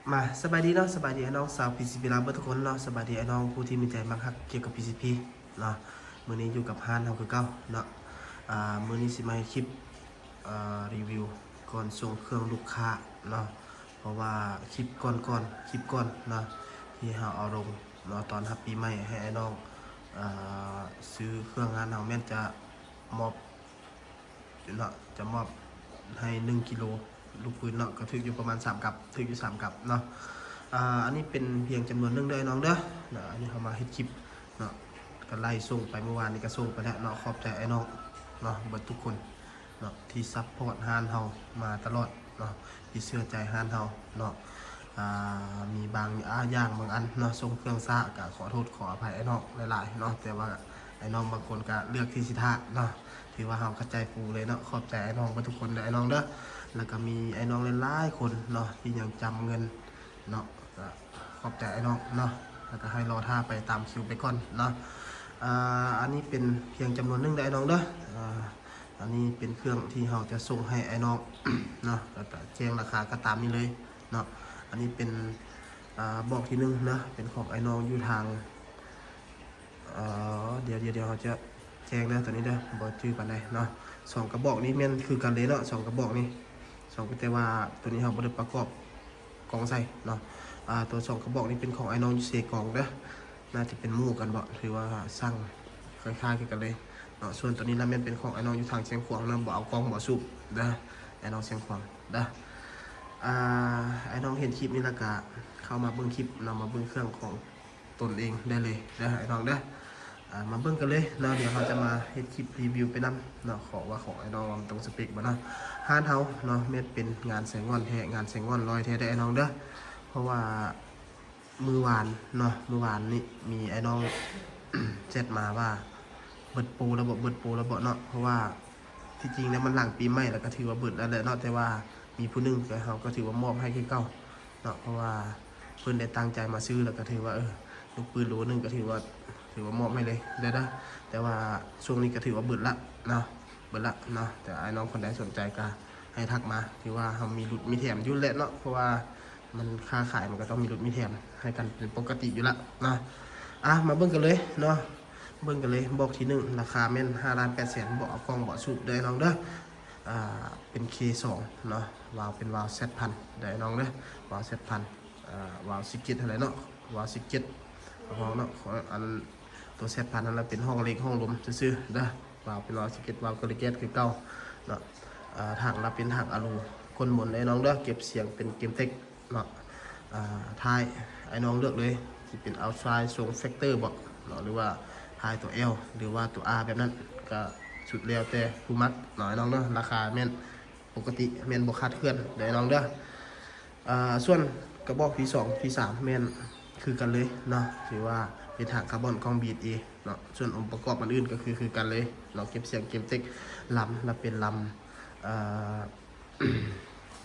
ມາ ສະບາຍດີເນາະ ສະບາຍດີອ້າຍນ້ອງຊາວ PCP ລາວເບິດທຸກຄົນເນາະ ສະບາຍດີອ້າຍນ້ອງຜູ້ທີ່ມີໃຈມັກຮັກກ່ຽວກັບ PCP ເນາະ. ມື້ນີ້ຢູ່ກັບຮ້ານເຮົາຄືເກົ່າເນາະ. ອາ ມື້ນີ້ຊິມາເຮັດຄລິບ ອາ ຣີວິວກ່ອນສົ່ງເຄື່ອງລູກຄ້າເນາະ ເພາະວ່າຄລິບກ່ອນໆ ຄລິບກ່ອນເນາະ ທີ່ເຮົາເອົາລົງເນາະ ຕອນຮັບປີໃໝ່ໃຫ້ອ້າຍນ້ອງ ອາ ຊື້ເຄື່ອງຮ້ານເຮົາແມ່ນຈະມອບ ເນາະ ຈະມອບໃຫ້ໜຶ່ງກິໂລລູກປືນເນາະ ກໍຖືກຢູ່ປະມານສາມກັບ ຖືກຢູ່ສາມກັບເນາະ. ອາ ອັນນີ້ເປັນພຽງຈຳນວນໜຶ່ງເດີອ້າຍນ້ອງເດີເນາະ. ອັນນີ້ເຮົາມາເຮັດຄລິບເນາະ ກໍໄລ່ສົ່ງໄປ ເມື່ອວານນີ້ກໍສົ່ງໄປແລ້ວເນາະ. ຂອບໃຈອ້າຍນ້ອງເນາະ ເບິດທຸກຄົນເນາະ ທີ່ຊັບພອດຮ້ານເຮົາມາຕະຫຼອດເນາະ ທີ່ເຊື່ອໃຈຮ້ານເຮົາເນາະ. ອາ ມີບາງ ອາ ຢ່າງບາງອັນເນາະ ສົ່ງເຄື່ອງຊ້າ ກໍຂໍໂທດຂໍອະໄພອ້າຍນ້ອງຫຼາຍໆເນາະ ແຕ່ວ່າອ້າຍນ້ອງບາງຄົນກໍເລືອກທີ່ຊິຖ້າເນາະ. ຖືວ່າເຮົາກໍໃຈຟູເລີຍເນາະ ຂອບໃຈອ້າຍນ້ອງເບິດທຸກຄົນເດີອ້າຍນ້ອງເດີ. ແລ້ວກໍມີອ້າຍນ້ອງຫຼາຍໆຄົນເນາະ ທີ່ຍັງຈຳເງິນເນາະ ກໍຂອບໃຈອ້າຍນ້ອງເນາະ ແລ້ວກໍໃຫ້ລໍຖ້າໄປຕາມຄິວໄປກ່ອນເນາະ. ອາ ອັນນີ້ເປັນພຽງຈຳນວນໜຶ່ງເດີອ້າຍນ້ອງເດີ. ອາ ອັນນີ້ເປັນເຄື່ອງທີ່ເຮົາຈະສົ່ງໃຫ້ອ້າຍນ້ອງເນາະ ແລ້ວກໍແຈ້ງລາຄາກໍຕາມນີ້ເລີຍເນາະ. ອັນນີ້ເປັນ ອາ ບອກທີໜຶ່ງເນາະ ເປັນຂອງອ້າຍນ້ອງຢູ່ທາງ ເອີ ດຽວໆ ດຽວເຮົາຈະແຈ້ງເດີ ໂຕນີ້ເດີ ບໍ່ຈື່ປານໃດເນາະ. ສອງກະບອກນີ້ແມ່ນຄືກັນເລີຍເນາະ ສອງກະບອກນີ້ ສອງ ແຕ່ວ່າໂຕນີ້ເຮົາບໍ່ໄດ້ປະກອບກ່ອງໃສ່ເນາະ. ອາ ໂຕສອງກະບອກນີ້ເປັນຂອງອ້າຍນ້ອງຢູ່ເຊກອງເດີ ໜ້າຈະເປັນໝູ່ກັນເບາະ ຖືວ່າຊ່າງຄ້າຍໆຄືກັນເລີຍເນາະ. ສ່ວນໂຕນີ້ລະແມ່ນເປັນຂອງອ້າຍນ້ອງຢູ່ທາງຊຽງຂວາງເນາະ ບໍ່ເອົາກ້ອງບໍ່ສູບເດີ ອ້າຍນ້ອງຊຽງຂວາງເດີ. ອາ ອ້າຍນ້ອງເຫັນຄລິບນີ້ລະກະເຂົ້າມາເບິ່ງຄລິບເນາະ ມາເບິ່ງເຄື່ອງຂອງ ຕົນເອງໄດ້ເລີຍເດີອ້າຍນ້ອງເດີ. ອາ ມາເບິ່ງກັນເລີຍເນາະ ດຽວເຮົາຈະມາເຮັດຄລິບຣີວິວໄປນຳເນາະ. ຂໍວ່າຂອງອ້າຍນ້ອງວ່າມັນຕົງສະເປັກບໍ່ເນາະ. ຮ້ານເຮົາເນາະ ແມ່ນເປັນງານໃສ່ງ່ອນແທ້ ງານໃສ່ງ່ອນລອຍແທ້ເດີອ້າຍນ້ອງເດີ ເພາະວ່າມື້ວານເນາະ ມື້ວານນີ້ມີອ້າຍນ້ອງແຊັດມາວ່າ ເບິດໂປແລ້ວເບາະ ເບິດໂປແລ້ວເບາະເນາະ. ເພາະວ່າທີ່ຈິງແລ້ວມັນຫຼັງປີໃໝ່ ແລ້ວກໍຖືວ່າເບິດແລ້ວແຫຼະເນາະ ແຕ່ວ່າມີຜູ້ໜຶ່ງ ກໍເຮົາກໍຖືວ່າມອບໃຫ້ຄືເກົ່າ ເນາະ ເພາະວ່າເພິ່ນໄດ້ຕັ້ງໃຈມາຊື້ ແລ້ວກໍຖືວ່າ ເອີ ລູກປືນໂລໜຶ່ງກໍຖືວ່າ ຖືວ່າມອບໃຫ້ເລີຍເດີ. ແຕ່ວ່າຊ່ວງນີ້ກໍຖືວ່າເບິດລະເນາະ ເບິດລະເນາະ. ແຕ່ອ້າຍນ້ອງຄົນໃດສົນໃຈກໍໃຫ້ທັກມາ ຖືວ່າເຮົາມີຫຼຸດມີແຖມຢູ່ແຫຼະເນາະ ເພາະວ່າມັນຄ້າຂາຍມັນກໍຕ້ອງມີຫຼຸດມີແຖມໃຫ້ກັນເປັນປົກກະຕິຢູ່ລະເນາະ. ອາ ມາເບິ່ງກັນເລີຍເນາະ ເບິ່ງກັນເລີຍ. ບອກທີໜຶ່ງ ລາຄາແມ່ນຫ້າລ້ານແປດແສນ ບໍ່ເອົາກ້ອງບໍ່ສູບເດີນ້ອງເດີ. ອ່າ ເປັນເຄສອງເນາະ ວາວເປັນວາວແຊັດພັນເດີນ້ອງເດີ ວາວແຊັດພັນ ອ່າ ວາວຊິເຈັດຫັ້ນແຫຼະເນາະ ວາວຊິເຈັດຂອງເຮົາເນາະ. ອັນໂຕແຊັດພັນຫັ້ນລະເປັນຫ້ອງເຫຼັກຫ້ອງລົມຊື່ໆເດີ ວາວເປັນວາວຊິເຈັດ ວາວກາລິເກດຄືເກົ່າເນາະ. ອ່າ ຖັງລະເປັນຖັງອາລູກົ້ນມົນເດີນ້ອງເດີ ເກັບສຽງເປັນເກມເຕັກ ເນາະ. ອ່າ ທ້າຍອ້າຍນ້ອງເລືອກເລີຍ ຊິເປັນເອົາທ້າຍຊົງແຟັກເຕີເບາະເນາະ ຫຼືວ່າທ້າຍຕົວແອວ ຫຼືວ່າຕົວອາ ແບບນັ້ນ ກະສຸດແລ້ວແຕ່ຜູ້ມັກເນາະອ້າຍນ້ອງເນາະ. ລາຄາແມ່ນປົກກະຕິ ແມ່ນບໍ່ຂາດເຄື່ອນເດີອ້າຍນ້ອງເດີ. ອ່າ ສ່ວນກະບອກທີສອງ ທີສາມ ແມ່ນຄືກັນເລີຍເນາະ ຖືວ່າເປັນຖັງຄາບອນກ້ອງ ບີເອສເອ ເນາະ. ສ່ວນອົງປະກອບອັນອື່ນກະຄື ຄືກັນເລີຍເນາະ ເກັບສຽງເກັບເຕັກ. ລຳລະເປັນລຳ ອ່າ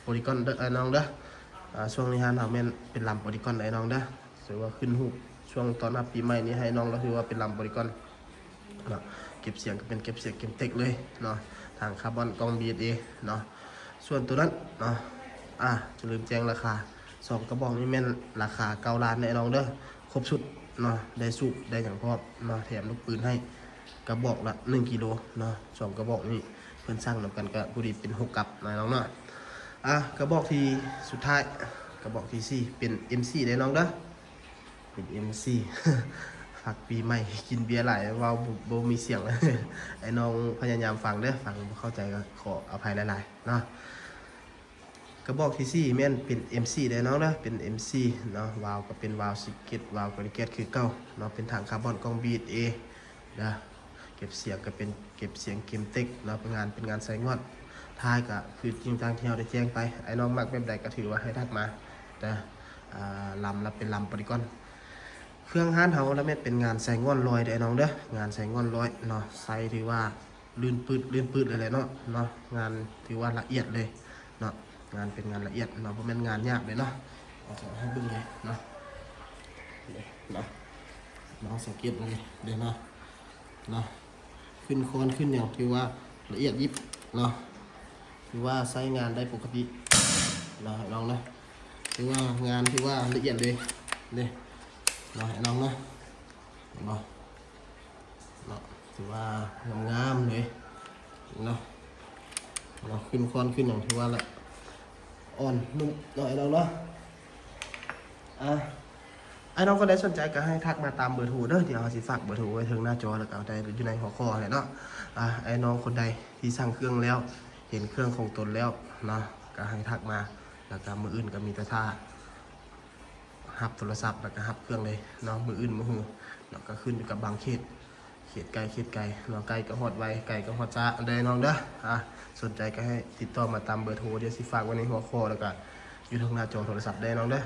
ໂປລີກອນເດີອ້າຍນ້ອງເດີ. ອ່າ ຊ່ວງນີ້ຮ້ານເຮົາແມ່ນເປັນລຳໂປລີກອນເດີອ້າຍນ້ອງເດີ ຖືວ່າຂຶ້ນຮູບຊ່ວງຕ້ອນຮັບປີໃໝ່ນີ້ ໃຫ້ນ້ອງລະຖືວ່າເປັນລຳໂປລີກອນເນາະ. ເກັບສຽງກະເປັນເກັບສຽງເກັບເຕັກເລີຍເນາະ ຖັງຄາບອນກ້ອງ ບີເອສເອ ເນາະ. ສ່ວນໂຕນັ້ນເນາະ ອ່າ ຈະລືມແຈ້ງລາຄາ ສອງກະບອກນີ້ແມ່ນລາຄາເກົ້າລ້ານເດີອ້າຍນ້ອງເດີ ຄົບຊຸດເນາະ ໄດ້ສູບໄດ້ຫຍັງພ້ອມເນາະ ແຖມລູກປືນໃຫ້ ກະບອກລະໜຶ່ງກິໂລເນາະ. ສອງກະບອກນີ້ເພິ່ນສັ່ງນຳກັນກະພໍດີເປັນຫົກກັບເນາະອ້າຍນ້ອງເນາະ. ອ່າ ກະບອກທີສຸດທ້າຍ ກະບອກທີສີ່ ເປັນເອັມສີ່ເດີນ້ອງເດີ ເປັນເອັມສີ່ ພັກປີໃໝ່ກິນເບຍຫຼາຍ ເວົ້າບໍ່ ບໍ່ມີສຽງ ອ້າຍນ້ອງພະຍາຍາມຟັງເດີ ຟັງບໍ່ເຂົ້າໃຈກະຂໍອະໄພຫຼາຍໆເນາະ. ກະບອກທີສີ່ແມ່ນເປັນເອັມສີ່ເດີນ້ອງເດີ ເປັນເອັມສີ່ເນາະ. ວາວກະເປັນວາວຊິເກັດ ວາວກາລິເກດຄືເກົ່າເນາະ ເປັນຖັງຄາບອນກ້ອງ ບີເອສເອ ເດີ. ເກັບສຽງກະເປັນເກັບສຽງເກມເຕັກເນາະ ເປັນງານ ເປັນງານໃສ່ງວດ. ທ້າຍກະຄືຈິງຕາມທີ່ເຮົາໄດ້ແຈ້ງໄປ ອ້າຍນ້ອງມັກແບບໃດກະຖືວ່າໃຫ້ທັກມາເດີ. ອ່າ ລຳລະເປັນລຳໂປລີກອນ. ເຄື່ອງຮ້ານເຮົາລະແມ່ນເປັນງານໃສ່ງວດລອຍເດີນ້ອງເດີ ງານໃສ່ງວດລອຍເນາະ ໃສ່ຖືວ່າ ລື່ນປືດ ລື່ນປືດເລີຍແຫຼະເນາະ ເນາະ. ງານຖືວ່າລະອຽດເລີຍເນາະ ງານເປັນງານລະອຽດເນາະ ບໍ່ແມ່ນງານຍາກເລີຍເນາະ. ເອົາໃຫ້ເບິ່ງເລີຍເນາະ ເນາະ ເນາະ ສັງເກດເບິ່ງເລີຍເດີເນາະ ເນາະ. ຂຶ້ນຄ້ອນຂຶ້ນຫຍັງຖືວ່າລະອຽດຢິບເນາະ ຖືວ່າໃຊ້ງານໄດ້ປົກກະຕິເນາະນ້ອງເນາະ. ຖືວ່າງານ ຖືວ່າລະອຽດເລີຍເດ້ເນາະ ໃຫ້ນ້ອງເນາະ ເຫັນບໍ່ເນາະ ຖືວ່າງາມໆເລີຍເນາະ ເນາະ ຂຶ້ນຄອນຂຶ້ນຫຍັງ ຖືວ່າລະອ່ອນນຸ້ມເນາະ ໃຫ້ນ້ອງເນາະ. ອ່າ ອ້າຍນ້ອງຄົນໃດສົນໃຈກໍໃຫ້ທັກມາຕາມເບີໂທເດີ ດຽວເຮົາຊິຝາກເບີໂທໄວ້ເທິງໜ້າຈໍ ແລ້ວກໍໄດ້ຢູ່ໃນຫົວຂໍ້ຫັ້ນແຫຼະເນາະ. ອ່າ ອ້າຍນ້ອງຄົນໃດທີ່ສັ່ງເຄື່ອງແລ້ວ ເຫັນເຄື່ອງຂອງຕົນແລ້ວເນາະ ກໍໃຫ້ທັກມາ ແລ້ວກໍມື້ອື່ນກໍມີແຕ່ຖ້າຮັບໂທລະສັບ ແລ້ວກໍຮັບເຄື່ອງເລີຍເນາະ ມື້ອື່ນມື້ຮືເນາະ. ກໍຂຶ້ນຢູ່ກັບບາງເຂດ ເຂດໃກ້ເຂດໄກເນາະ ໃກ້ກໍຮອດໄວ ໄກກໍຮອດຊ້າເດີນ້ອງເດີ. ອ່າ ສົນໃຈກໍໃຫ້ຕິດຕໍ່ມາຕາມເບີໂທ ດຽວຊິຝາກໄວ້ໃນຫົວຂໍ້ ແລ້ວກໍຢູ່ເທິງໜ້າຈໍໂທລະສັບເດີນ້ອງເດີ.